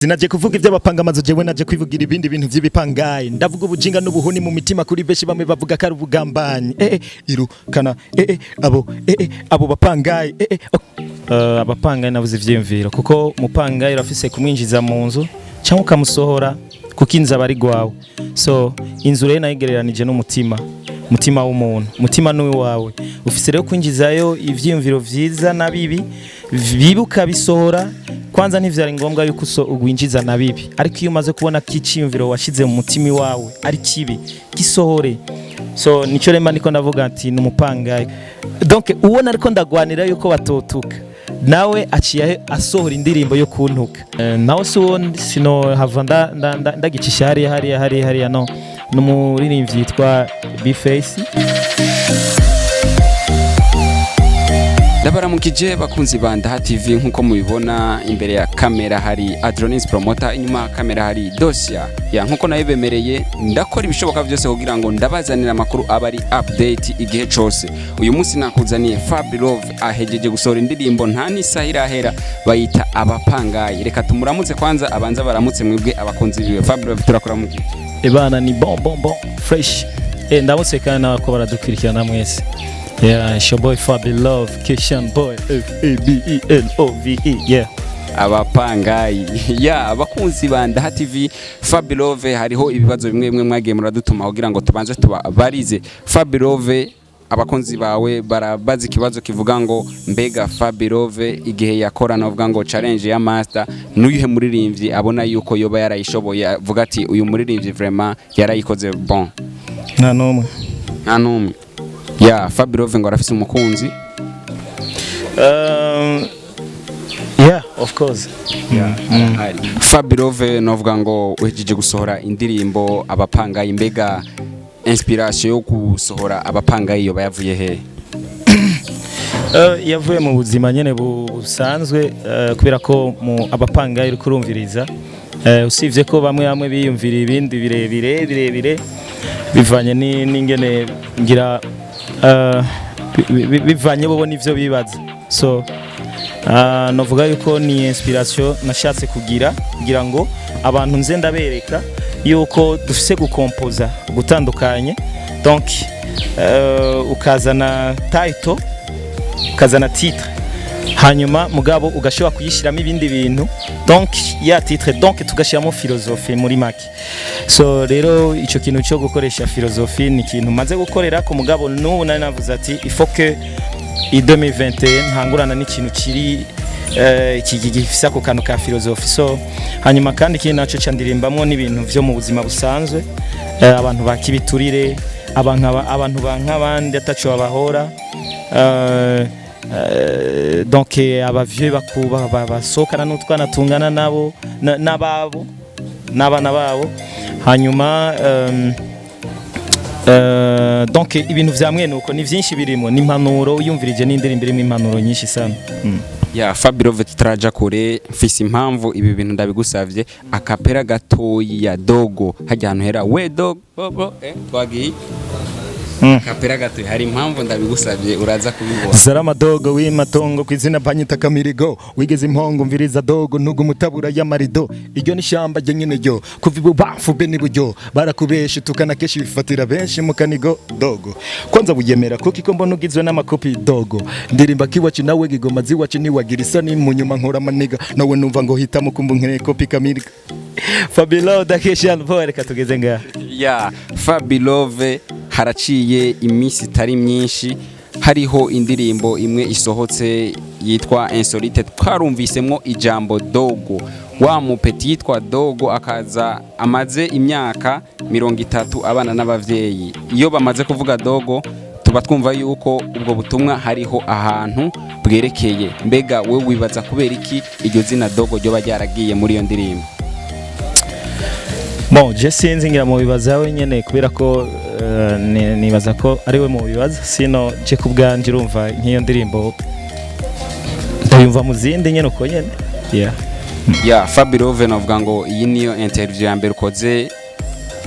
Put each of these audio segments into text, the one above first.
Sinaje kuvuga iby'abapanga amazu, jewe naje kwivugira ibindi bintu by'ibipangayi. Ndavuga ubujinga n'ubuhuni mu mitima kuri benshi, bamwe bavuga ko ari ubugambanyi. Irukana abo abo bapangayi. Abapangayi nabuze ivyiyumviro, kuko umupangayi urafise kumwinjiza mu nzu cyangwa ukamusohora, kuko inzu aba ari gwawe. So inzu rero nayigereranije n'umutima, umutima w'umuntu, umutima ni wawe. Ufise rero kwinjizayo ivyiyumviro vyiza na bibi, bibi ukabisohora. Kwanza ntivyari ngombwa yuko winjiza na bibi, ariko iyo umaze kubona ko iciyumviro washize mu mutima iwawe ari kibi, gisohore. So nico rema niko ndavuga ati ni umupangayi. Donc uwo nariko ndagwanira yuko batotuka, nawe aciye asohora indirimbo yo kuntuka. Nawe si uwo sino hava ndagicisha hariya hariya hariya hariya. No ni umuririmbyi yitwa B-Face. Ndabaramukije bakunzi ba Ndaha TV. Nkuko mubibona, imbere ya kamera hari Adronis Promoter, inyuma ya kamera hari Dosia ya. Nkuko nabibemereye, ndakora ibishoboka byose kugira ngo ndabazanire amakuru aba ari update igihe cose. Uyu munsi nakuzaniye Fabi Love, ahejeje gusohora indirimbo, nta n'isaha irahera, bayita Abapangayi. Reka tumuramutse kwanza, abanza baramutse mwebwe abakunzi biwe. Fabi Love, turakuramukije. Ebana, ni bon bon bon, fresh. Ndamutse kandi n'abako baradukurikirana mwese. Yeah, it's your boy Fabi Love, Kishan Boy, Fabilove, yeah. Abapangayi ya, abakunzi ba Ndaha TV, Fabilove, hariho ibibazo bimwe bimwe mwagiye muradutuma kugira ngo tubanze tubabarize. Fabilove, abakunzi bawe barabaza ikibazo kivuga ngo: mbega Fabilove igihe yakora, navuga ngo challenge ya master, n'uyuhe muririmbyi abona yuko yoba yarayishoboye, avuga ati uyu muririmbyi vraiment yarayikoze bon? Nta n'umwe. Nta n'umwe. Ya, Fabilove ngo arafise umukunzi. Yeah, of course. Fabilove, novuga ngo uhejeje gusohora indirimbo Abapangayi. Mbega inspiration yo gusohora Abapangayi yoba yavuye he? Yavuye mu buzima nyene busanzwe, kubera ko mu Abapangayi uri kurumviriza, usivye ko bamwe bamwe biyumvira ibindi birebire birebire bivanye n'ingene ngira bivanye bobo n'ivyo bibaza. So novuga yuko ni inspiration nashatse kugira, kugira ngo abantu nze ndabereka yuko dufise gukompoza gutandukanye. Donc ukazana title, ukazana titre, hanyuma mugabo ugashobora kuyishyiramo ibindi bintu. Donc ya titre, donc tugashyiramo philosophie muri make. So rero icyo kintu cyo gukoresha philosophie ni ikintu maze gukorera ku mugabo. N'ubu nari navuze ati il faut que i 2021 ntangurana n'ikintu kiri iki gifise ako kantu ka philosophie. So hanyuma kandi ikindi naco candirimbamwo n'ibintu vyo mu buzima busanzwe, abantu bakibiturire, abantu banka abandi ataco babahora, donc abavyeyi bakuba basohokana n'utwana tungana nabo n'ababo n'abana babo. Hanyuma donc ibintu vya mwene uko ni vyinshi birimo, ni impanuro. Uyumvirije n'indirimbo irimo impanuro nyinshi sana. Ya, Fabilove, tutaraja kure, mfise impamvu ibi bintu ndabigusavye. Akapera gatoyi ya Dogo, hajya ahantu hera we dogo bobo, twagiye. Akapera gatoyi, hari impamvu ndabigusavye, uraza kubibona. Salama dogo w'imatongo, kwizina banyita Kamirigo, wigeze impongo. Mviriza dogo, ntugu mutabura y'amarido. Iryo ni shamba ryo nyene ryo kuva ibubamfu be n'iburyo, barakubesha tukana kenshi bifatira benshi mu kanigo. Dogo, kwanza buyemera kuko iko mbona ugizwe n'amakopi. Dogo, ndirimba kiwacu nawe gigoma ziwacu, ntiwagira isoni mu nyuma nkora amaniga nawe numva ngo hitamo kumva nkeneye kopi. Kamirigo, Fabilo Dakeshan Boy, reka tugeze ngaha. Ya, Fabilove, haraciye iminsi itari myinshi hariho indirimbo imwe isohotse yitwa Insolite, twarumvisemwo ijambo dogo. Wa mupeti yitwa Dogo akaza amaze imyaka 30 abana n'abavyeyi. Iyo bamaze kuvuga dogo, tuba twumva yuko ubwo butumwa hariho ahantu bwerekeye. Mbega we wibaza kubera iki iryo zina dogo ryoba ryaragiye muri iyo ndirimbo? Bon, je sinzi, ngira mu bibaza we nyene, kubera ko nibaza ko ari we mu bibaza. Sino je ku bwanje urumva nk'iyo ndirimbo ndayumva mu zindi nyene uko nyene, yeah. Ya, Fabilove, navuga ngo iyi niyo interview ya mbere ukoze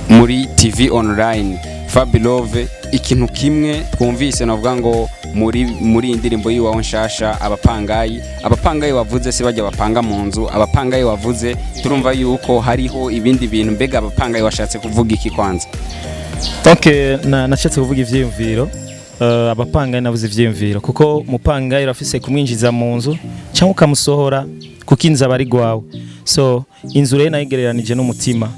muri TV online. Fabilove, ikintu kimwe twumvise navuga ngo muri iyi ndirimbo yiwawe nshasha, abapangayi wavuze si bajya bapanga mu nzu. Abapangayi wavuze, turumva yuko hariho ibindi bintu. Mbega abapangayi washatse kuvuga iki kwanza? Donc nashatse kuvuga ivyiyumviro. Abapangayi navuze ivyiyumviro kuko umupangayi urafise kumwinjiza mu nzu cyangwa ukamusohora, kuko inzu aba ari gwawe. So inzu rero nayigereranije n'umutima,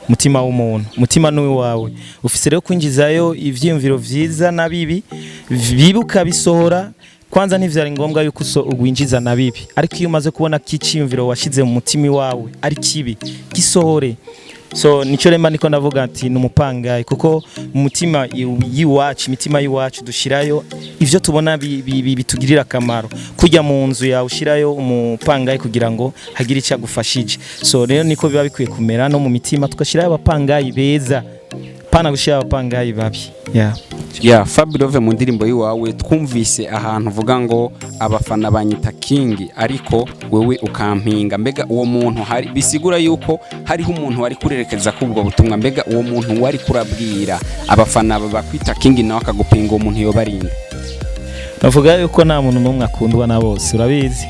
umutima w'umuntu. Umutima ni uwawe, ufise rero kwinjizayo ivyiyumviro vyiza na bibi, bibi ukabisohora. Kwanza ntivyari ngombwa yuko winjiza na bibi, ariko iyo umaze kubona ko iciyumviro washize mu mutima iwawe ari kibi, gisohore. So nico rema niko ndavuga ati ni umupangayi, kuko mu mutima y'iwacu, imitima y'iwacu dushirayo ivyo tubona bitugirira akamaro. Kujya mu nzu yawe ushirayo umupangayi kugira ngo hagire icyo agufashije. So rero niko biba bikwiye kumera no mu mitima, tugashirayo abapangayi beza, pana gushira abapangayi babi, yeah. Ya, Fabilove, mu ndirimbo yiwawe twumvise ahantu uvuga ngo abafana banyita king ariko wewe ukampinga. Mbega uwo muntu hari bisigura yuko hariho umuntu wari kurerekeza ko ubwo butumwa? Mbega uwo muntu wari kurabwira abafana bakwita king nawe akagupinga, uwo muntu yoba ari nde? Bavuga yuko nta muntu n'umwe akundwa na bose, urabizi.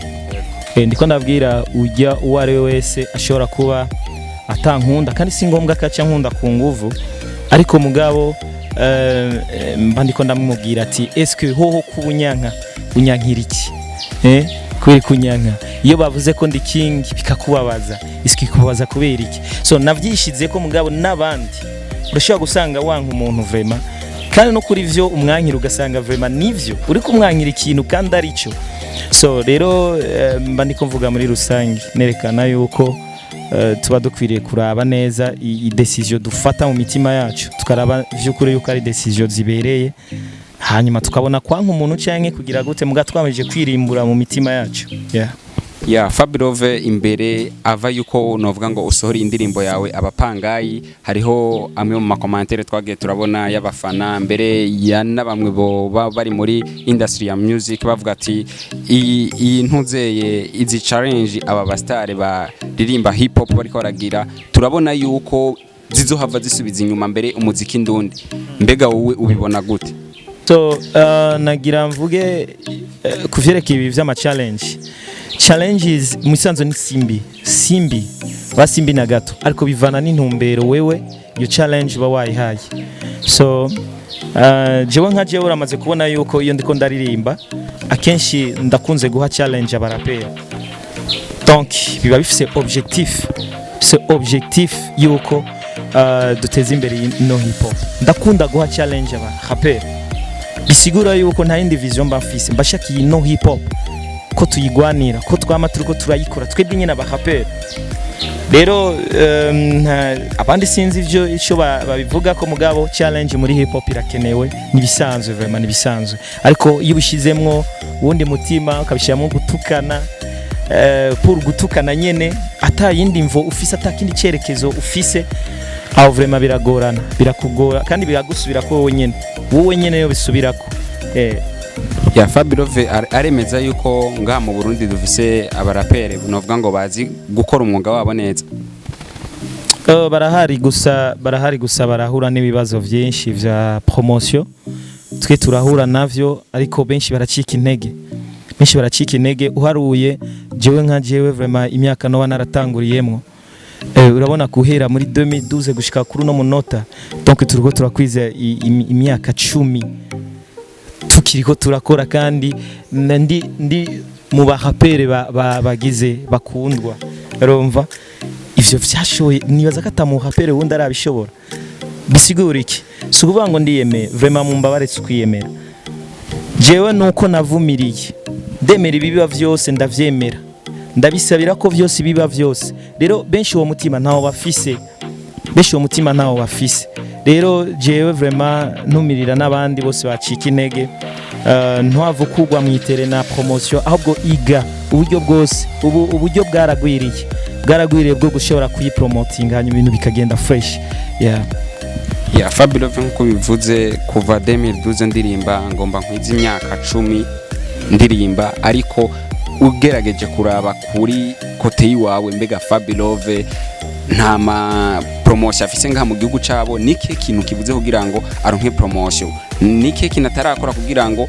Ndiko ndabwira ujya uwo ari we wese ashobora kuba atankunda, kandi si ngombwa ko aca nkunda ku nguvu, ariko mugabo mba ndiko ndamubwira ati: "Eske hoho kubunyanka unyankira iki? Kubera kunyanka iyo bavuze ko ndi king bikakubabaza, eske kubabaza kubera iki?" So navyishize ko mugabo n'abandi urashobora gusanga wanka umuntu vraiment, kandi no kuri vyo umwankira ugasanga vraiment nivyo uri kumwankira ikintu kandi arico. So rero mba ndiko mvuga muri rusange, nerekana yuko tuba dukwiriye kuraba neza i décision dufata mu mitima yacu, tukaraba vy'ukuri yuko ari décision zibereye, hanyuma tukabona kwanka umuntu canke kugira gute, muga twamije kwirimbura mu mitima yacu, yeah. Ya, Fabilove, imbere ava yuko novuga ngo usohora indirimbo yawe abapangayi, hariho amwe mu ma commentaires twagiye turabona y'abafana mbere ya na bamwe bo bari muri industry ya music, bavuga ati iyi ntuzeye izi challenge aba ba stars baririmba hip hop bariko baragira, turabona yuko zizohava zisubiza inyuma mbere umuziki ndundi. Mbega wowe ubibona gute? So nagira mvuge kuvyerekeye ibi vy'ama challenge. Challenges mu isanzo ni simbi, simbi ba simbi na gato, ariko bivana n'intumbero wewe iyo challenge uba wayihaye. So jewe nka jewe uramaze kubona yuko iyo ndiko ndaririmba akenshi ndakunze guha challenge abaraperi. Donc biba bifise objectif, bifise objectif yuko duteza imbere ino hip hop. Ndakunda guha challenge aba raperi, bisigura yuko nta yindi vision mba mfise, mbashakiye ino hip hop ko tuyigwanira, ko twama turiko turayikora twebwe nyine abaraperi. Rero abandi sinzi ivyo ico babivuga ko, mugabo challenge muri hip hop irakenewe, nibisanzwe, vraiment nibisanzwe. Ariko iyo ubishizemwo uwundi mutima, ukabishiramo gutukana, pour gutukana nyene, ata yindi mvo ufise, ata kindi cerekezo ufise, aho vraiment biragorana, birakugora kandi biragusubirako wowe nyene, wowe nyene yo bisubirako. Ya, Fabilove aremeza yuko ngaha mu Burundi dufise abarapere novuga ngo bazi gukora umwuga wabo neza. Barahari gusa, barahari gusa barahura n'ibibazo byinshi vya promotion. Twe turahura navyo, ariko benshi baracika intege, benshi baracika intege. Uharuye jewe nka jewe vraiment imyaka noba naratanguriyemwo, urabona guhera muri 2012 gushika kuri uno munota, donc turiko turakwiza imyaka 10 tukiriko turakora, kandi ndi mu barapere bagize bakundwa. Urumva ivyo vyashoboye, nibaza ko ata murapere wundi arabishobora. Bisigura iki? Si ukuvuga ngo ndiyemeye vraiment, mumbabare, si ukwiyemera. Jewe nuko navumiriye, ndemera ibiba vyose, ndavyemera, ndabisabira ko vyose biba vyose. Rero benshi uwo mutima ntawo bafise, benshi uwo mutima ntawo bafise. Rero jewe vraiment ntumirira n'abandi bose bacika intege, ntwava ukugwa mu itere na promotion, ahubwo iga uburyo bwose. Ubu uburyo bwaragwiriye, bwaragwiriye bwo gushobora kuyipromotinga, hanyuma ibintu bikagenda fresh, yeah. Ya, Fabilove, nkuko bivuze, kuva 2012 ndirimba, ngomba nkwiza imyaka 10 ndirimba, ariko ugerageje kuraba kuri Côté yiwawe, mbega Fabilove nta ma promotion afise ngaha mu gihugu cabo? Nike kintu kibuze kugira ngo aronke promotion? Nike kintu atarakora kugira ngo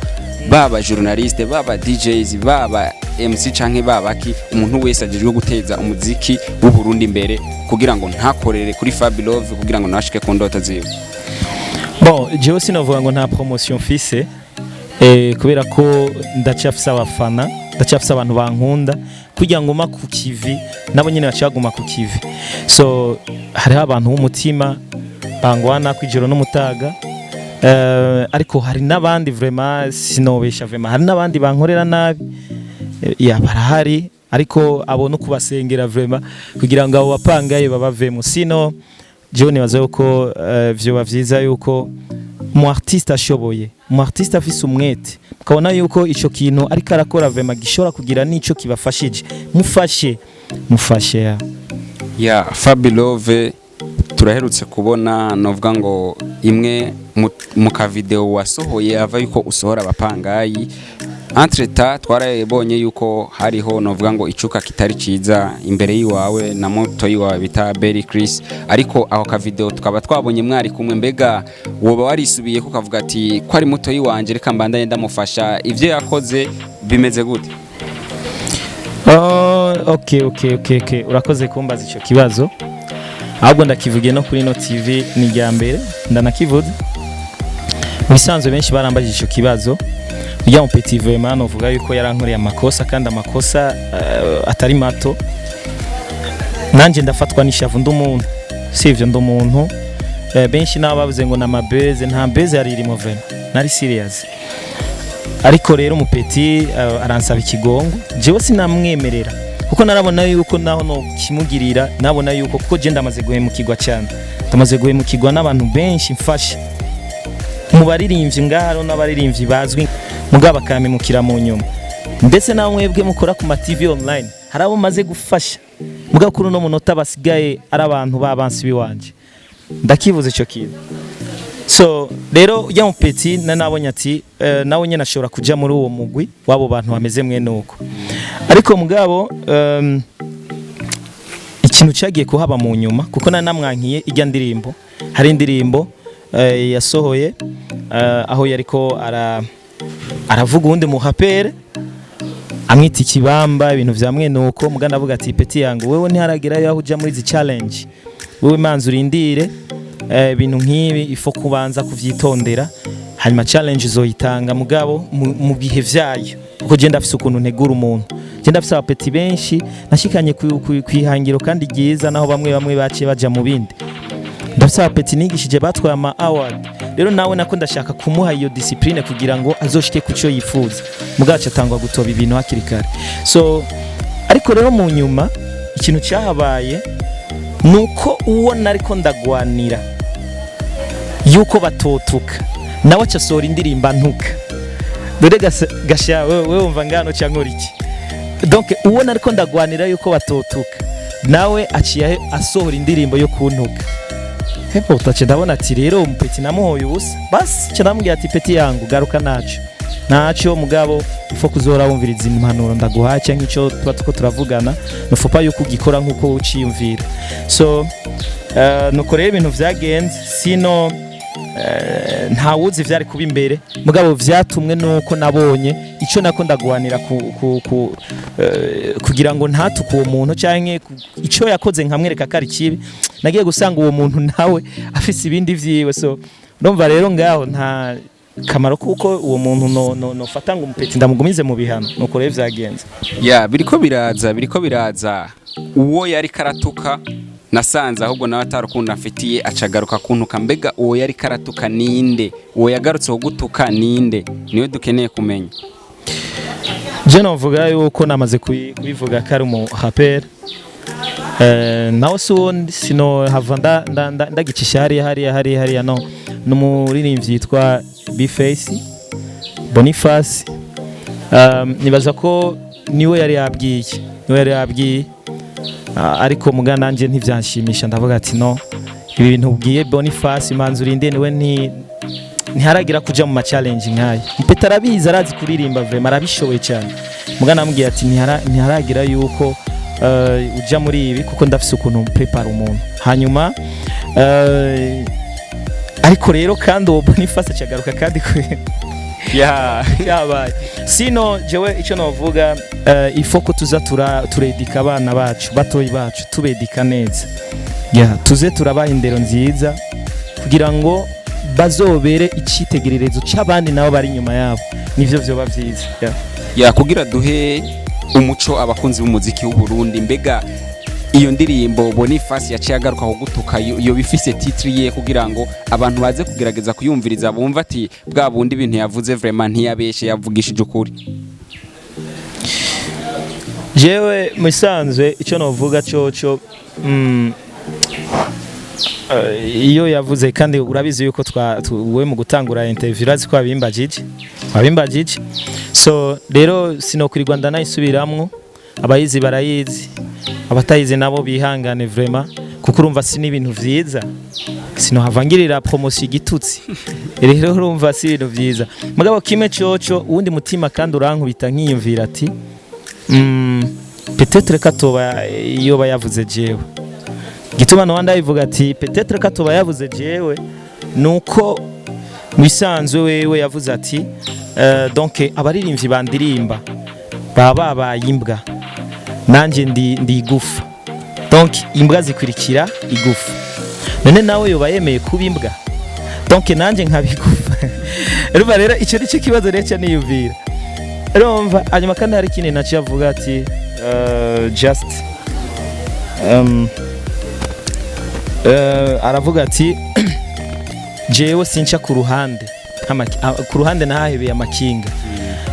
baba journaliste, baba DJs, baba MC canke babaki, umuntu wese ajejwe guteza umuziki w'u Burundi imbere, kugira ngo ntakorere kuri Fabilove, kugira ngo nashike ku ndoto ziwe? Bon, jewe sinavuga ngo nta promotion mfise, kubera ko ndacyafise abafana, ndacyafise abantu bankunda. Kugira ngo ma ku kivi, nabo nyene baca baguma ku kivi. So hariho abantu b'umutima bangwana kwijoro n'umutaga, ariko hari n'abandi, vraiment sinobesha, vraiment hari n'abandi bankorera nabi. Ya, barahari, ariko abo no kubasengera vraiment kugira ngo abo bapangaye babavemo. Sino jewe nibaza yuko vyoba vyiza yuko umu artiste ashoboye, umu artiste afise umwete, ukabona yuko ico kintu ariko arakora vraiment gishobora kugira n'ico kibafashije, mufashe, mufashe, ya. Ya, Fabilove, turaherutse kubona, novuga ngo imwe mu ka video wasohoye ava yuko usohora abapangayi. Entre-temps twarabonye yuko hariho, novuga ngo, icuka kitari ciza imbere yiwawe na moto yiwawe bita Berry Chris, ariko aho ka video tukaba twabonye mwari kumwe. Mbega woba warisubiye ko ukavuga ati ko ari muto yiwanje, reka mbandanye ndamufasha, ivyo yakoze bimeze gute? Oh, okay. Urakoze kumbaza ico kibazo. Ahubwo ndakivugiye no kuri no TV, ni rya mbere ndanakivuze. Mu bisanzwe benshi barambajije ico kibazo. Ujya mu petit, vraiment novuga yuko yarankoreye amakosa, kandi amakosa atari mato. Nanje ndafatwa n'ishavu, ndi umuntu, sivyo? Ndi umuntu. Benshi nabo bavuze ngo na buzz, nta buzz yari irimo, vraiment nari serious. Ariko rero umupeti aransaba ikigongo, jewe sinamwemerera, kuko narabona yuko naho no kimugirira, nabona yuko, kuko je ndamaze guhemukirwa cyane, ndamaze guhemukirwa n'abantu benshi mfashe mu baririmbyi ngaha. Hariho n'abaririmbyi bazwi mugabo bakampemukira mu nyuma, ndetse nawe mwebwe mukora ku ma TV online, hari abo maze gufasha mugabo kuri uno munota basigaye ari abantu b'abansi biwanje. Ndakivuze icyo kintu. So rero ujya mu petit na nabonye ati nawe nyine ashobora kuja muri uwo mugwi w'abo bantu bameze mwene uko. Ariko mugabo ikintu cyagiye kuhaba mu nyuma, kuko nari namwankiye ijya ndirimbo, hari indirimbo yasohoye aho yariko aravuga uwundi muhapere, amwita ikibamba, ibintu vya mwene uko. Muga ndavuga ati: "Petit yangu, wewe ntiharagerayo aho uja muri izi challenge. Wewe manza urindire, ibintu nk'ibi ifo kubanza kuvyitondera, hanyuma challenge uzoyitanga mugabo mu bihe vyayo." Kuko je ndafise ukuntu ntegura umuntu, je ndafise abapeti benshi nashikanye kwihangiro kandi ryiza, naho bamwe bamwe baciye baja mu bindi. Ndafise abapeti nigishije batwaye ama award. Rero nawe nako ndashaka kumuha iyo discipline kugira ngo azoshike ku cyo yifuza, mugabo atangwa gutoba ibintu hakiri kare. So ariko rero mu nyuma ikintu cyahabaye nuko uwo nariko ndagwanira yuko batotuka, nawe acasohora indirimbo antuka. Dore gasha, wewe wumva ngano cyangwa iki? Donc uwo nariko ndagwanira yuko batotuka, nawe aciye asohora indirimbo yo kuntuka. Hepo utace ndabona ati rero umupeti namuhoye ubusa. Basi cyo ndamubwira ati: "Petit yangu, garuka, naco naco, mugabo ifo kuzora wumviriza impanuro ndaguhaye cyangwa icyo tuba tuko turavugana, nufopa yuko ugikora nkuko uciyumvira." So nuko rero ibintu vyagenze. Sino ntawuzi vyari kuba imbere, mugabo vyatumwe nuko nabonye ico nako ndagwanira kugira ngo ntatuke uwo muntu canke ico yakoze nkamwereka ko ari kibi. Nagiye gusanga uwo muntu nawe afise ibindi vyiwe. So ndumva rero ngaho nta kamaro kuko uwo muntu no nofata ngo umupeti ndamugumize mu bihano. Nuko rero vyagenze. Ya, biriko biraza, biriko biraza. Uwo yari karatuka nasanze ahubwo nawe atarukundo afitiye, acagaruka kuntuka. Mbega uwo yari karatuka ninde? Uwo yagarutse kugutuka ninde? Niwe dukeneye kumenya. Je novuga yuko namaze kubivuga ko ari umu rapper, nawe si uwo, sino hava ndagicisha hariya hariya hariya hariya. No n'umuririmbyi yitwa Bface Boniface. Nibaza ko niwe yari yabwiye, niwe yari yabwiye. Ariko muga nanje ntivyanshimisha. Ndavuga ati: "No, ibi bintu ubwiye Boniface, manzi urinde, niwe ntiharagira kuja mu ma challenge nk'aya." Mpeta arabizi, arazi kuririmba, vraiment arabishoboye cyane. Muga namubwiye ati: "Ntiharagira yuko Uja muri ibi kuko ndafise ukuntu prepare umuntu. Hanyuma ariko rero kandi uwo Boniface acagaruka kandi cyabaye. Sino jewe icyo novuga, ifo ko tuza turedika abana bacu, batoyi bacu, tubedika neza, yeah, tuze turabaha indero nziza kugira ngo bazobere icyitegererezo cy'abandi nabo bari inyuma yabo. Nivyo vyoba vyiza, yeah. Ya, kugira duhe umuco abakunzi b'umuziki w'u Burundi, mbega iyo ndirimbo Boniface yaciye agaruka kugutuka yo bifise titre ye, kugira ngo abantu baze kugerageza kuyumviriza, bumva ati bwa bundi ibintu yavuze vraiment ntiyabeshe, yavugishije ukuri? Jewe musanzwe icyo novuga coco, iyo yavuze, kandi urabizi yuko we mu gutangura interview urazi ko wabimbajije. So rero sinokwirirwa ndanayisubiramwo. Abayizi barayizi, abatayizi nabo bihangane vraiment, kuko urumva si n'ibintu vyiza, sinohavangirira promotion igitutsi. Rero urumva si ibintu vyiza. Mugabo kimwe coco, uwundi mutima kandi urankubita nkiyumvira ati peut-être katoba yoba yavuze jewe. Gituma no ndabivuga ati peut-être katoba yavuze jewe, nuko mubisanzwe wewe yavuze ati donc abaririmbyi bandirimba baba babaye imbwa, nanjye ndi igufa, donc imbwa zikurikira igufa. None nawe yoba yemeye kuba imbwa, donc nanjye nkabigufa? Urumva rero icyo nicyo kibazo rero cyo niyumvira, urumva. Hanyuma kandi hari ikindi nacyo avuga ati just aravuga ati jewe sinca ku ruhande ku ruhande nahahebeye amakinga.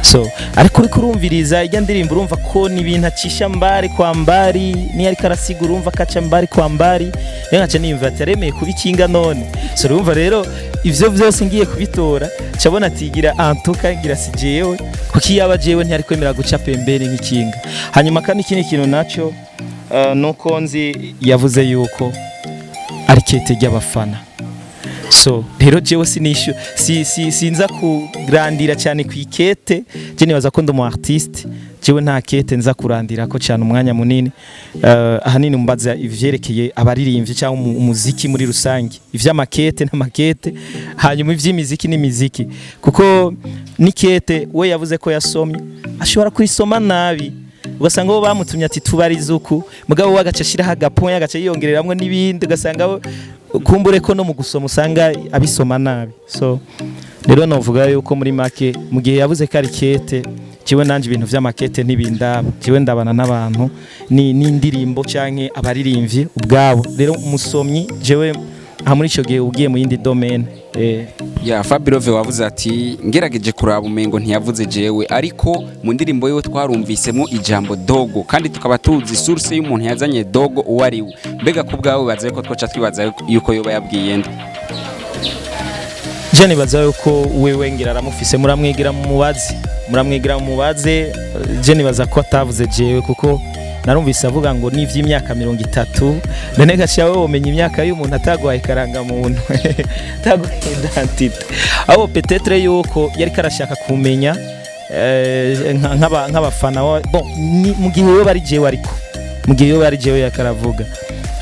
So ariko uriko urumviriza ijya ndirimbo, urumva ko ni ibintu acisha mbari kwa mbari, niyo ariko arasiga urumva ko aca mbari kwa mbari. Rero nkaca niyumva ati aremeye kuba ikinga none. So urumva rero ivyo vyose ngiye kubitora, cabona ati gira antuka ngira si jewe, kuko iyo aba jewe ntiyari kwemera guca pembeni nk'ikinga. Hanyuma kandi ikindi kintu naco, nuko nzi yavuze yuko ari kete ry'abafana. So rero jewe sinishu si, si, sinza kurandira cyane ku ikete. Je nibaza ko ndi umu artiste, jewe nta kete nza kurandira ko cyane umwanya munini. Ahanini mbaza ivyerekeye abaririmbyi cyangwa umuziki muri rusange, ivy'amakete n'amakete, hanyuma ivy'imiziki n'imiziki, kuko n'ikete we yavuze ko yasomye ashobora kurisoma nabi, ugasanga bo bamutumye ati tubarize uku, mugabo we agaca ashiraho agapoint, agaca yiyongereramwo n'ibindi, ugasanga kumbure ko no mu gusoma usanga abisoma nabi. So rero novuga yuko muri make, mu gihe yavuze ko ari kete, jewe nanje ibintu vy'amakete ntibindaba. Jewe ndabana n'abantu ni n'indirimbo canke abaririmbyi ubwabo. Rero umusomyi jewe aha muri ico gihe ugiye mu yindi domaine. Ya, Fabirove, wavuze ati ngerageje kuraba umengo ntiyavuze jewe, ariko mu ndirimbo yiwe twarumvisemo ijambo dogo, kandi tukaba tuzi source y'umuntu yazanye dogo uwo ari we. Mbega ku bwawe baza ko twoca twibaza yuko yoba yabwiye nde? Je nibaza yuko wewe ngira aramufise, muramwigira mubaze, muramwigira mubaze. Je nibaza ko atavuze jewe, kuko narumvise avuga ngo n'ivy'imyaka 30. None gaciya wowe womenya imyaka y'umuntu ataguhaye karangamuntu, ataguhaye identité? Aho peut-être yuko yariko arashaka kumenya nk'abafana bon mu gihe yoba ari jewe, ariko mu gihe yoba ari jewe yakaravuga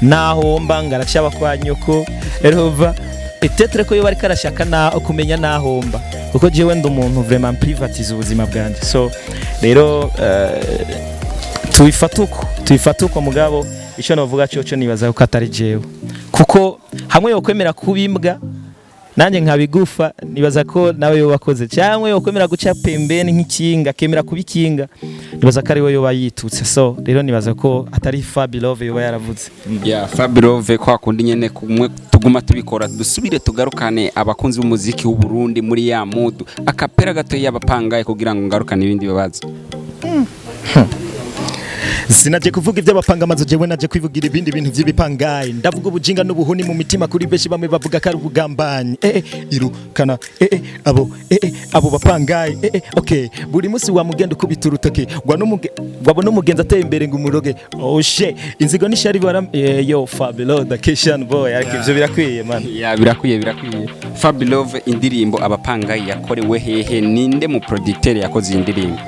naho mba ngaracaba kwa nyoko. Urumva peut-être ko yoba ariko arashaka na kumenya naho mba, kuko jewe ndi umuntu vraiment privatize ubuzima bwanje. So rero tubifata uko, tubifata uko. Mugabo icyo navuga cyo nibaza ko atari jewe, kuko hamwe yokwemera kuba imbwa nanjye nkabigufa, nibaza ko nawe yoba akoze, cyangwa yokwemera guca pembeni nk'ikinga, akemera kuba ikinga, nibaza ko ari we yoba yitutse. So rero nibaza ko atari Fabilove yoba yaravuze. Ya, Fabirove, kwa kundi nyene kumwe tuguma tubikora, dusubire tugarukane abakunzi b'umuziki w'u Burundi muri ya mood, akapera gato y'abapangaye kugira ngo ngarukane ibindi bibazo. Sinaje kuvuga iby'abapanga amazu, jewe naje kwivugira ibindi bintu by'ibipangayi. Ndavuga ubujinga n'ubuhuni mu mitima kuri benshi, bamwe bavuga ko ari ubugambanyi. Irukana abo abo bapangayi. Okay, buri munsi wa mugenda ukubita urutoki wabona umugenzi ateye imbere ngo umuroge. Oh shit, inzigo n'ishari bara yo Fabilo the Kishan boy. Ariko ivyo birakwiye, man. Ya, birakwiye, birakwiye. Fabirove, indirimbo abapangayi yakorewe hehe? Ninde mu producteur yakoze iyi ndirimbo?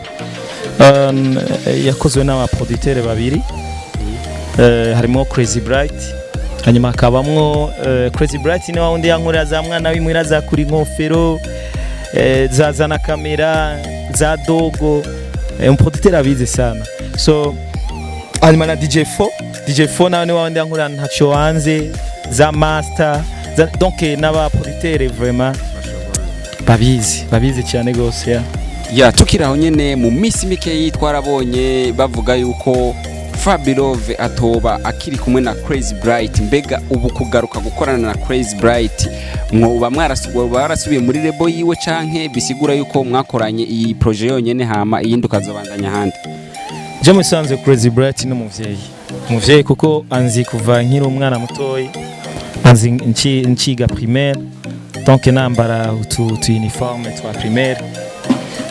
Yakozwe n'abaproducteur babiri. Harimo Crazy Bright, hanyuma hakabamwo Crazy Bright ni wa wundi yankorera za mwana w'imwira, za kuri inkofero, za zana kamera za dogo, umuproducteur abizi sana. So hanyuma na DJ4, DJ4 nawe ni wa wundi yankorera ntacyo wanze, za master za, donc n'aba producteur vraiment babizi, babizi cyane gose, yeah. Ya, tukiri aho nyene, mu minsi mikeyi twarabonye bavuga yuko Fabilove atoba akiri kumwe na Crazy Bright. Mbega ubu kugaruka gukorana na Crazy Bright, mwoba mwarasubiye muri label yiwe, canke bisigura yuko mwakoranye iyi projet yonyene, hama iyindi ukazobandanya ahandi? Je musanze Crazy Bright n'umuvyeyi, umuvyeyi kuko anzi kuva nkiri umwana mutoyi, anzi nciga primaire, donc nambara utu uniforme twa primaire.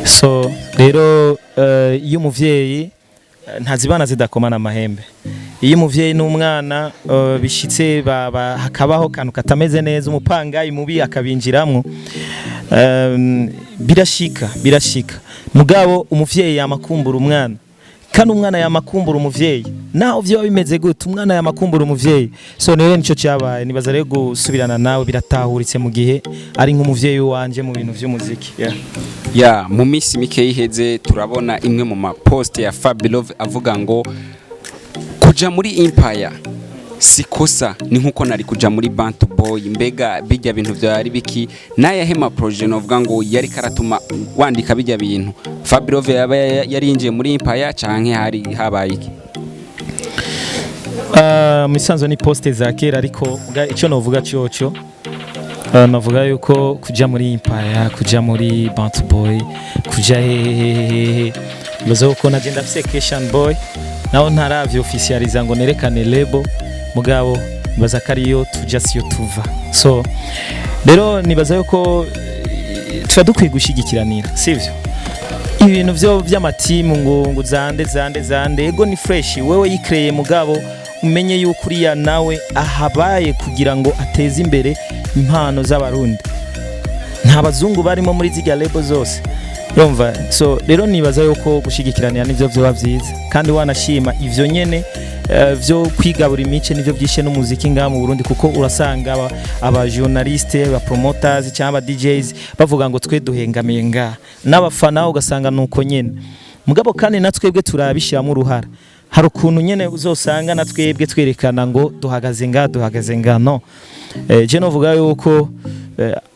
So rero iyo umuvyeyi ntazibana zidakomana amahembe, iyo umuvyeyi n'umwana bishitse hakabaho kantu katameze neza, umupangayi mubi akabinjiramwo, birashika, birashika. Mugabo umuvyeyi yamakumbura umwana, kandi umwana yamakumbura umuvyeyi. Naho vyoba bimeze gute, umwana yamakumbura umuvyeyi. So rero nico cyabaye. Nibaza rero gusubirana nawe biratahuritse mu gihe ari nk'umuvyeyi wanje mu bintu vy'umuziki, yeah. Ya, mu minsi mike iheze turabona imwe mu maposte ya Fabilove avuga ngo kuja muri Empire si kosa, ni nkuko nari kuja muri Bantu Boy. Mbega bijya bintu byari biki? N'ayahe ma projet novuga ngo yari karatuma wandika bijya bintu? Fabilove yaba yari yinjiye muri Empire canke hari habaye iki? Mu isanzwe ni poste za kera, ariko icyo novuga cyoco, navuga yuko kuja muri Empire, kuja muri Bantu Boy, kuja hehehehe, bibaza ko naje ndafise Keshan Boy, naho ntaravyo officializa ngo nerekane label, mugabo nibaza ko ariyo tuja siyo tuva. So rero nibaza yuko tuba dukwiye gushigikiranira, sivyo? Ibintu byo by'amatimu ngo zande zande zande, ego ni fresh, wewe yikreye, mugabo umenye yuko uriya nawe ahabaye kugira ngo ateze imbere impano z'Abarundi. Nta bazungu barimo muri zirya label zose, urumva? So rero nibaza yuko gushigikiranira nivyo vyoba vyiza, kandi wanashima ivyo nyene vyo kwigabura imice nivyo byishe n'umuziki ngaha mu Burundi, kuko urasanga aba journaliste, aba promoters cyangwa aba DJs bavuga ngo twe duhengamiye ngaha, n'abafana ugasanga nuko nyene. Mugabo kandi na twebwe turabishiramo uruhara. Hari ukuntu nyene uzosanga na twebwe twerekana ngo duhagaze ngaha, duhagaze ngaha. No je novuga yuko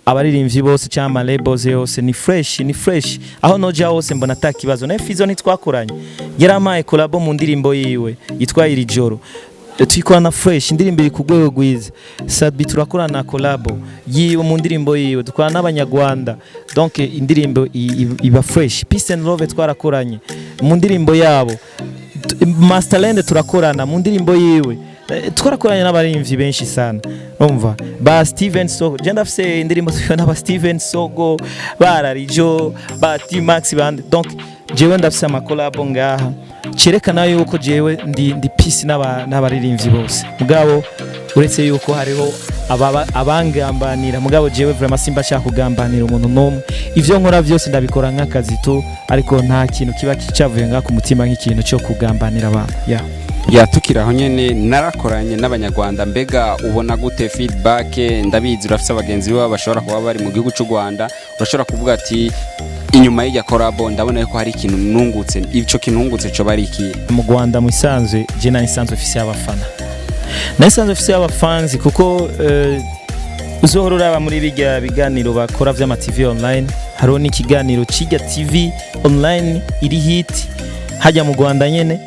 abaririmbyi bose cyangwa ama labels yose ni fresh, ni fresh. Aho noja hose mbona ata kibazo. Na Fizo ntitwakoranye, yarampaye collabo mu ndirimbo yiwe yitwa Iri Joro. Tuyikorana fresh, indirimbo iri ku rwego rwiza. Sadbi turakorana collabo yiwe mu ndirimbo yiwe, dukorana n'Abanyarwanda, donc indirimbo iba fresh. Peace and Love twarakoranye mu ndirimbo yabo. Masterland turakorana mu ndirimbo yiwe. Twarakoranye n'abarimvyi benshi sana, urumva, ba Steven Sogo. Je ndafise indirimbo turiho n'aba Steven Sogo, ba Rarijo, ba T-Max bande. Donc jewe ndafise amakolabo ngaha cerekana yuko jewe ndi peace n'abaririmbyi bose, mugabo uretse yuko hariho abangambanira. Mugabo jewe vraiment simba nshaka kugambanira umuntu n'umwe. Ivyo nkora byose ndabikora nk'akazi tu, ariko nta kintu kiba kicavuye ngaha ku mutima nk'ikintu cyo kugambanira abantu, yeah. Ya, tukiri aho nyene, narakoranye n'Abanyarwanda. Mbega ubona gute feedback? Ndabizi urafise abagenzi bawe bashobora kuba bari mu gihugu cy'u Rwanda, urashobora kuvuga ati inyuma y'irya collabo ndabona yuko hari ikintu nungutse. Ico kintu nungutse co bari iki? Mu Rwanda mu isanzwe je nari nsanzwe mfise abafana, nari nsanzwe mfise abafanzi, kuko uzohora uraba muri bijya biganiro bakora vy'ama TV online, hariho n'ikiganiro c'irya TV online iri hit hajya mu Rwanda nyene.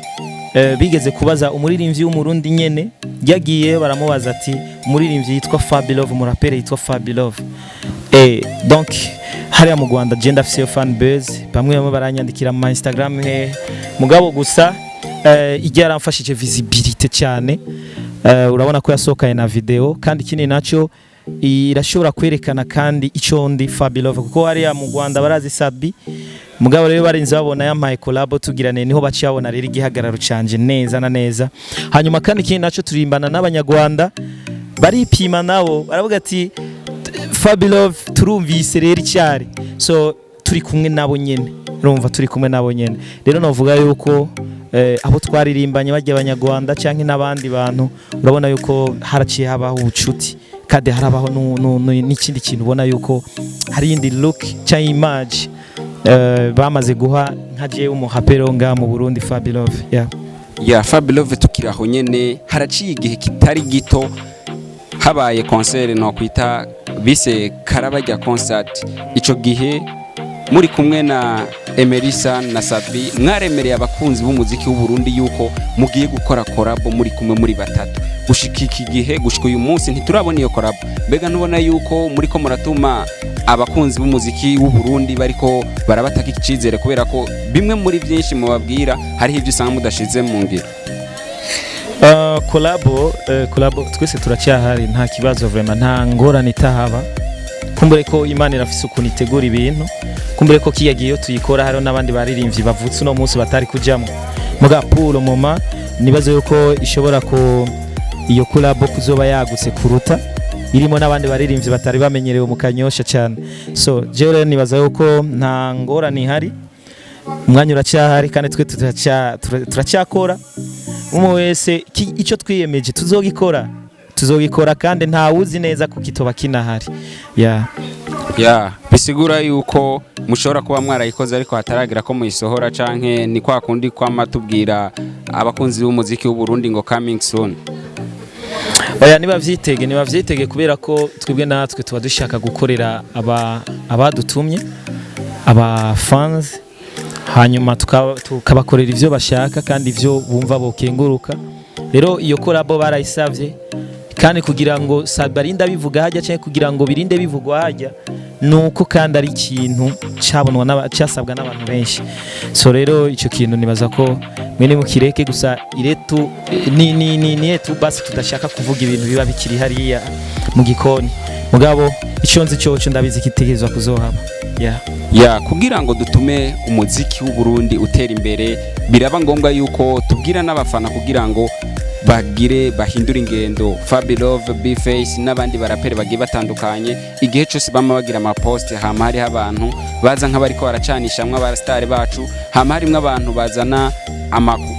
Bigeze kubaza umuririmbyi w'Umurundi nyene, yagiye baramubaza ati umuririmbyi yitwa Fabilove, umuraperi yitwa Fabilove. Donc hariya mu Rwanda je ndafise fan base, bamwe bamwe baranyandikira mu ma Instagram he. Mugabo gusa ijya yaramfashije visibility cyane. Urabona ko yasohokanye na video, kandi ikindi naco irashobora kwerekana kandi ico ndi Fabilove, kuko hariya mu Rwanda barazi Sabi. Mugabo rero barinze babona yampaye collabo tugirane, niho baciye babona rero igihagararo canje neza na neza. Hanyuma kandi ikindi naco, turimbana n'Abanyarwanda, baripima nabo baravuga ati Fabilove turumvise rero icyari. So turi kumwe nabo nyene, urumva, turi kumwe nabo nyene. Rero novuga yuko Abo twaririmbanye bajya abanyarwanda canke n'abandi bantu, urabona yuko haraciye habaho ubucuti, kandi harabaho n'ikindi kintu, ubona yuko hari iyindi look cyangwa image bamaze guha nka jewe umuhapero ngaha mu Burundi, Fabilove, yeah. Ya, Fabilove, tukiri aho nyene, haraciye igihe kitari gito habaye concert no kwita bise Karabajya concert. Ico gihe muri kumwe na Emerisa na Sabi, mwaremereye abakunzi b'umuziki w'u Burundi yuko mugiye gukora collabo muri kumwe muri batatu. Gushika iki gihe, gushika uyu munsi, ntiturabona iyo collabo. Mbega ntubona yuko muriko muratuma abakunzi b'umuziki w'u Burundi bariko barabataka icizere, kubera ko bimwe muri byinshi mubabwira hariho ibyo usanga mudashize mu ngiro? Collabo twese turacyahari, nta kibazo vraiment, nta ngorane itahaba. Kumbure ko Imana irafise ukuntu itegura ibintu, kumbure ko kiya gihe iyo tuyikora hariho n'abandi baririmbyi bavutse uno munsi batari kujamwo. Muga pour le moment nibazo yuko ishobora ko iyo collabo kuzoba yagutse kuruta, irimo n'abandi baririmbyi batari bamenyerewe mu Kanyosha cyane. So jewe rero nibaza yuko nta ngorane ihari, umwanya uracyahari, kandi twe turacyakora. Umwe wese icyo twiyemeje tuzogikora, tuzogikora, kandi ntawuzi neza ko kitoba kinahari, yeah. Ya, bisigura yuko mushobora kuba mwarayikoze ariko hataragira ko muyisohora, canke ni kwa kundi kwama tubwira abakunzi b'umuziki w'u Burundi ngo coming soon? Oya, nibavyitege, nibavyitege, kubera ko twebwe natwe tuba dushaka gukorera abadutumye, aba fans, hanyuma tukabakorera ivyo bashaka kandi ivyo bumva bokenguruka. Rero iyo collabo barayisavye, kandi kugira ngo sabarinde bivuga hajya cyangwa kugira ngo birinde bivugwa hajya, nuko kandi ari ikintu cabonwa cyasabwa n'abantu benshi. So rero icyo kintu nibaza ko mwene mukireke gusa iretu ni etu basi, tudashaka kuvuga ibintu biba bikiri hariya mu gikoni. Mugabo icyo nzi cyoco, ndabizi kitegerezwa kuzohaba, yeah. Ya, kugira ngo dutume umuziki w'u Burundi utera imbere, biraba ngombwa yuko tubwira n'abafana kugira ngo bagire bahindure ingendo. Fabilove, Bface n'abandi baraperi bagiye batandukanye, igihe cyose bama bagira amaposte, hama hariho abantu baza nk'abariko baracanishamwe abasitari bacu, hama harimwo abantu bazana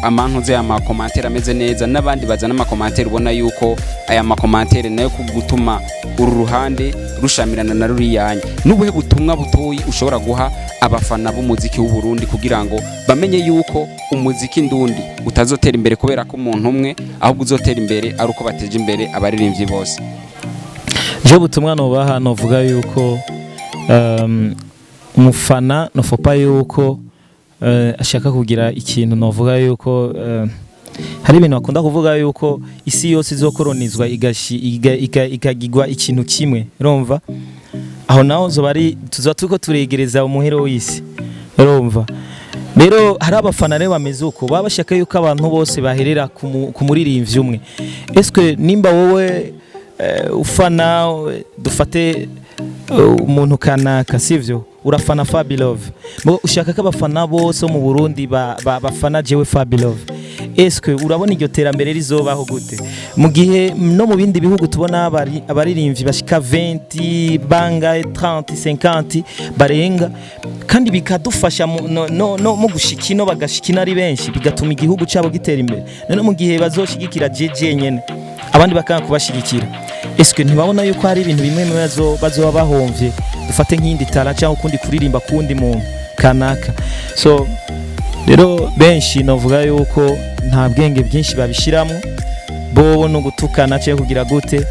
amantuze, amacommentaires ameze neza, n'abandi bazana amacommentaires ubona yuko aya macommentaires nayo gutuma uru ruhande rushamirana na ruriyanya. N'ubuhe butumwa butoyi ushobora guha abafana b'umuziki w'u Burundi kugira ngo bamenye yuko umuziki ndundi utazotera imbere kubera ko umuntu umwe, ahubwo uzotera imbere ari uko bateje imbere abaririmbyi bose? Je ubutumwa nobaha, novuga yuko umufana nofopa yuko ashaka kugira ikintu, novuga yuko hari ibintu bakunda kuvuga yuko isi yose izokoronizwa ikagigwa ikintu kimwe. Urumva aho naho zoba ari tuzoba turiko turegereza umuhero w'isi. Urumva rero hari abafana rero bameze uko, baba bashaka yuko abantu bose baherera ku muririmbyi umwe. Eske nimba wowe ufana, dufate umuntu kanaka, sivyo, urafana Fabilove, ushaka ko abafana bose bo mu Burundi bafana jewe Fabilove, eske urabona iryo terambere rizobaho gute, mu gihe no mu bindi bihugu tubona abaririmbyi bashika 20 bangahe, 30, 50 barenga, kandi bikadufasha no mu gushika ino, bagashika ino ari benshi, bigatuma igihugu cyabo gitera imbere? None mu gihe bazoshigikira jeje nyene, abandi bakanga kubashigikira, eske ntibabona yuko hari ibintu bimwe bimwe bazoba bahomvye, dufate nk'iyindi tara cyangwa ukundi kuririmba kuwundi muntu kanaka? So rero benshi novuga yuko nta bwenge bwinshi babishiramo, bobo no gutukana cyangwa kugira gute.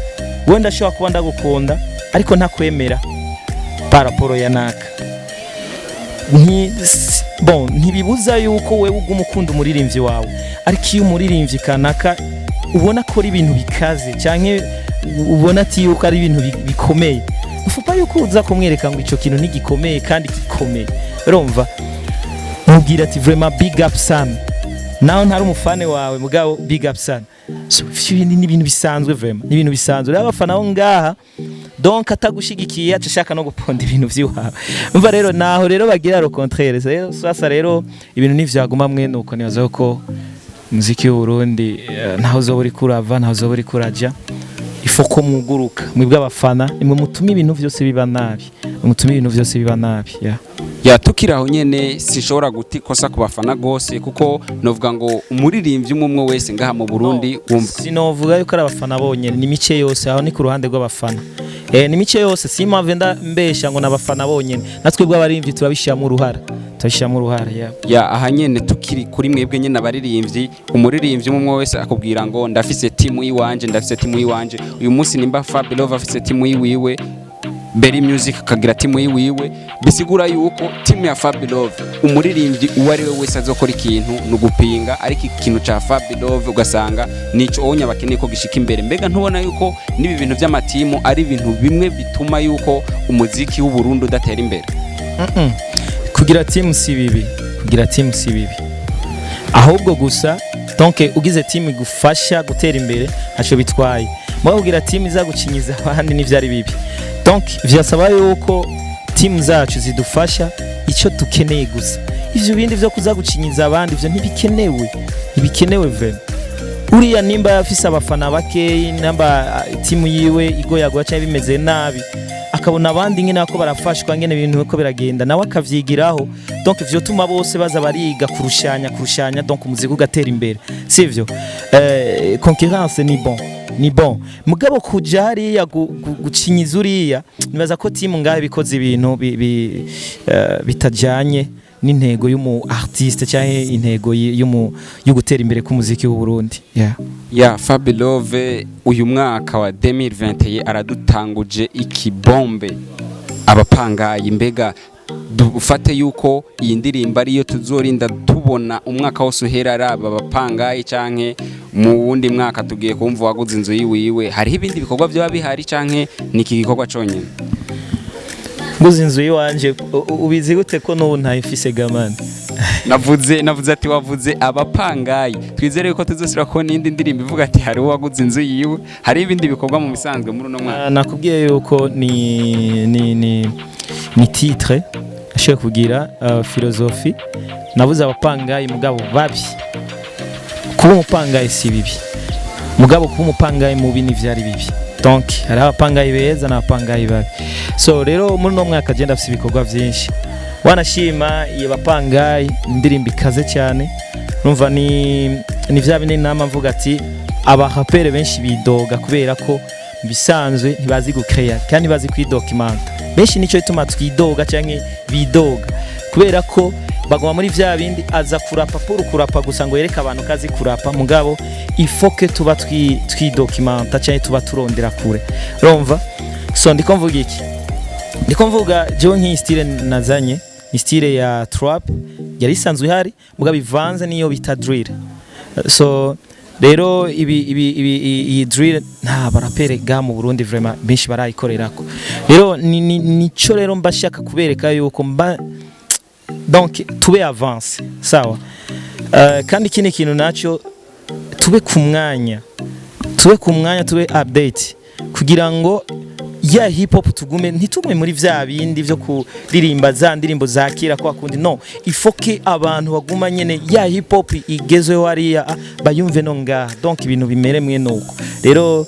Wenda ashobora kuba ndagukunda ariko ntakwemera par rapport ya naka. Bon, ntibibuza yuko wewe uguma ukunda umuririmbyi wawe, ariko iyo umuririmbyi kanaka ubona akora ibintu bikaze cyangwa ubona ati yuko ari ibintu bikomeye, ufupa yuko uza kumwereka ngo ico kintu ntigikomeye kandi gikomeye. Urumva mubwira ati vraiment big up sana, nawe ntari umufane wawe, mugabo big up sana. So ivyo ni ibintu bisanzwe vraiment, ni ibintu bisanzwe. Rero abafana bo ngaha, donc atagushigikiye aca ashaka no guponda ibintu vy'iwawe. Umva rero naho rero bagira le contraire. Rero sasa rero ibintu ntivyaguma mwe nuko, nibaza ko umuziki w'u Burundi ntaho uzoba uriko urava, ntaho uzoba uriko uraja. Ifo ko mwuguruka mwebwe abafana, nimwe mutuma ibintu vyose biba nabi, mutuma ibintu vyose biba nabi, yeah. Ya, tukiri aho nyene, sinshobora guta ikosa ku bafana gose, kuko novuga ngo umuririmbyi umwe umwe wese ngaha mu Burundi wumva. Sinovuga yuko ari abafana bonyene, ni mice yose. Aho ni ku ruhande rw'abafana, ni mice yose. Simpamve mbesha ngo n'abafana bonyene, natwe bw'abaririmbyi turabishiramo uruhara, turabishiramo uruhara, yeah. Ya, aha nyene tukiri kuri mwebwe nyene abaririmbyi, umuririmbyi umwe umwe wese akubwira ngo ndafise timu yiwanje, ndafise timu yiwanje. Uyu munsi nimba Fabilove afise timu yiwiwe, Berry Music akagira timu yiwiwe, bisigura yuko timu ya Fabilove, umuririmbyi uwo ari we wese azokora ikintu ni ugupinga, ariko ikintu ca Fabilove ugasanga nico onya bakeneye ko gishika imbere. Mbega ntubona yuko n'ibi bintu by'amatimu ari ibintu bimwe bituma yuko umuziki w'u Burundi udatera imbere? Kugira team si bibi, kugira team si bibi, ahubwo gusa donc ugize team igufasha gutera imbere ntacyo bitwaye. Mugabo kugira team iza gucinyiza abandi n'ivyari bibi. Donc vyasaba yuko team zacu zidufasha icyo dukeneye gusa. Ivyo bindi vyo kuza gucinyiza abandi, ivyo ntibikenewe, ntibikenewe vraiment. Uriya nimba afise abafana bakeyi, namba timu yiwe igoyagoya cyangwa bimeze nabi, akabona abandi nyine ko barafashwa, ngene ibintu ko biragenda, nawe akavyigiraho. Donc vyotuma bose baza bariga kurushanya, kurushanya, donc umuziki ugatera imbere, sivyo? Concurrence ni bon, ni bon. Mugabo kuja hariya gucinyiza uriya, nibaza ko timu ngaho bikoze ibintu bitajanye n'intego y'umu artiste cyangwa intego yo gutera imbere k'umuziki w'u Burundi, yeah. Ya, Fabilove uyu mwaka wa 2021 aradutanguje ikibombe, Abapangayi. Mbega dufate yuko iyi ndirimbo ariyo tuzorinda tubona umwaka wose uhera ari aba bapangayi, canke mu wundi mwaka tugiye kumva waguze inzu yiwiwe? Hariho ibindi bikorwa byaba bihari, canke ni iki gikorwa conyene? Nguze inzu yiwanje, ubizi gute ko n'ubu ntayifise gamani? Navuze ati wavuze abapangayi, twizere yuko tuzosubira kubona iyindi ndirimbo ivuga ati hari uwaguze inzu yiwe. Hari ibindi bikorwa mu bisanzwe muri uno mwaka? Ah, nakubwiye yuko ni titre ashoboye kugira philosophie. Nabuze abapangayi mugabo babi. Kuba umupangayi si bibi, mugabo kuba umupangayi mubi ni vyari bibi. Donc hari abapangayi beza n'abapangayi babi. So rero muri uno mwaka agenda afise ibikorwa vyinshi, wanashima iyo bapangayi, indirimbo ikaze cyane. Urumva ni vya bindi nama mvuga ati abarapere benshi bidoga kubera ko mu bisanzwe ntibazi gucreya kandi ntibazi kwidocumenta benshi. Nicyo gituma twidoga canke bidoga, kubera ko baguma muri vya bindi, aza kurapa pour kurapa gusa ngo yereke abantu ko azi kurapa. Mugabo il faut que tuba twidocumenta canke tuba turondera kure, urumva? So ndiko mvuga iki? Ndiko mvuga jewe nk'iyi style nazanye ni style ya trap yari isanzwe ihari, mugabo ivanze niyo bita drill. So rero ibi iyi drill nta barapere ga mu Burundi vraiment benshi barayikorerako. Rero ni nico rero mba shaka kubereka yuko mba donc tube avance, sawa? Kandi ikindi kintu naco, tube ku mwanya, tube ku mwanya, tube update kugira ngo ya hip hop tugume, ntitugume muri vya bindi vyo kuririmba za ndirimbo za kera kwa kundi. No, il faut que abantu baguma nyene ya hip hop igezweho hariya, bayumve no ngaha. Donc ibintu bimere mwe nuko. Rero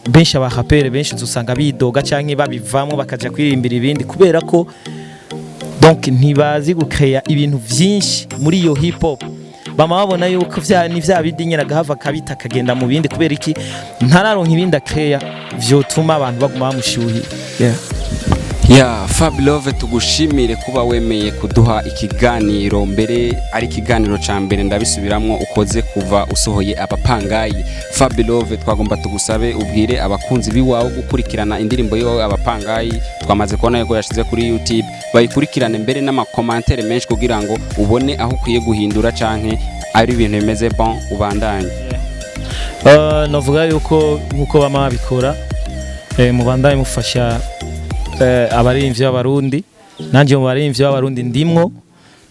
benshi, abarapere benshi uzosanga bidoga canke babivamwo bakaja kwiririmbira ibindi, kubera ko donc ntibazi gucreya ibintu vyinshi muri iyo hip hop. Bama babona yuko vya ni vya bindi nyene, agahava akabita akagenda mu bindi. Kubera iki? Ntararonka ibindi akreya vyotuma abantu baguma bamushuhiye, yeah. Ya, Fabilove, tugushimire kuba wemeye kuduha ikiganiro. Mbere ari ikiganiro ca mbere, ndabisubiramwo, ukoze kuva usohoye Abapangayi. Fabilove, twagomba tugusabe ubwire abakunzi biwawe gukurikirana indirimbo yiwawe Abapangayi. Twamaze kubona yuko yashize kuri YouTube, bayikurikirane mbere n'amakomantere menshi kugira ngo ubone aho ukwiye guhindura canke ari ibintu bimeze bon ubandanye. Novuga yuko nkuko bama babikora, mubandanye mufasha abaririmbyi b'Abarundi. Nanjye mu baririmbyi b'Abarundi ndimwo,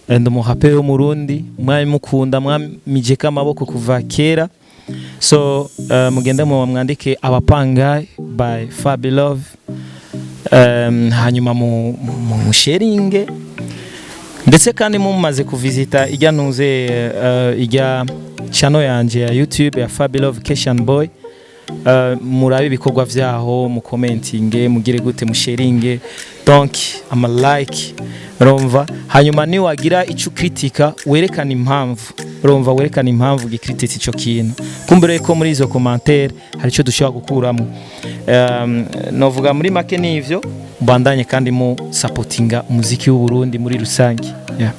ndi umuraperi w'Umurundi mwami mukunda, mwamijeko amaboko kuva kera. So mugende mu mwandike Abapangayi by Fabilove, hanyuma mu sharinge, ndetse kandi mumaze kuvisita ijya ntuze, ijya channel yanje ya YouTube ya Fabilove Keshan Boy. Murabe ibikorwa vyaho, mu commentinge, mugire gute, musharinge, donc ama like, urumva. Hanyuma ni wagira ico kritika, werekana impamvu, urumva, werekana impamvu gikrititse ico kintu. Kumbere ko muri izo commentaire hari ico dushobora gukuramo. Novuga muri make nivyo mbandanye kandi mu supportinga umuziki w'u Burundi muri rusange, yeah.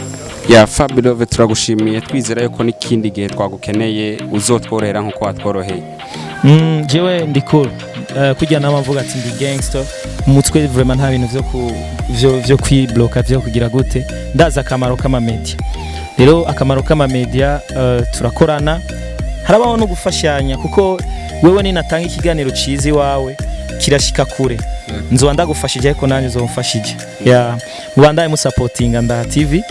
Ya, Fabilove, turagushimiye, twizera yuko n'ikindi gihe twagukeneye uzotworohera nk'uko watworoheye. Jewe ndi cool. Kurya nama mvuga ati ndi gangster umutwe, vraiment nta bintu vyo kwibloka, vyo kugira gute. Ndazi akamaro k'ama media. Rero akamaro k'ama media, turakorana, harabaho no gufashanya, kuko wewe ninatanga ikiganiro ciza iwawe kirashika kure, nzoba ndagufashije, ariko nanjye uzomfashije. Yeah, mubandaye musapotinga Ndaha TV,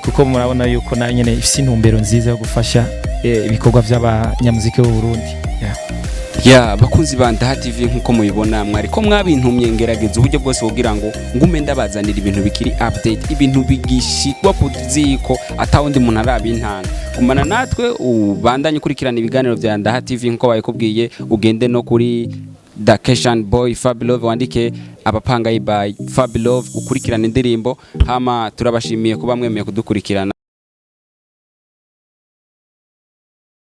kuko murabona yuko nayo nyene ifise intumbero nziza yo gufasha ibikorwa by'abanyamuziki b'u Burundi, yeah. Ya, bakunzi ba Ndaha TV, nkuko mubibona, mwariko mwabintumye, ngerageza uburyo bwose kugira ngo ngume ndabazanira ibintu bikiri update, ibintu bigishikwa ku ziko atawundi muntu arabintanga. Gumana natwe, ubandanye ukurikirana ibiganiro bya Ndaha TV nkuko babikubwiye. Ugende no kuri Dakeshan Boy Fabilove, wandike Abapangayi by Fabilove, ukurikirana indirimbo. Hama turabashimiye kuba mwemeye kudukurikirana.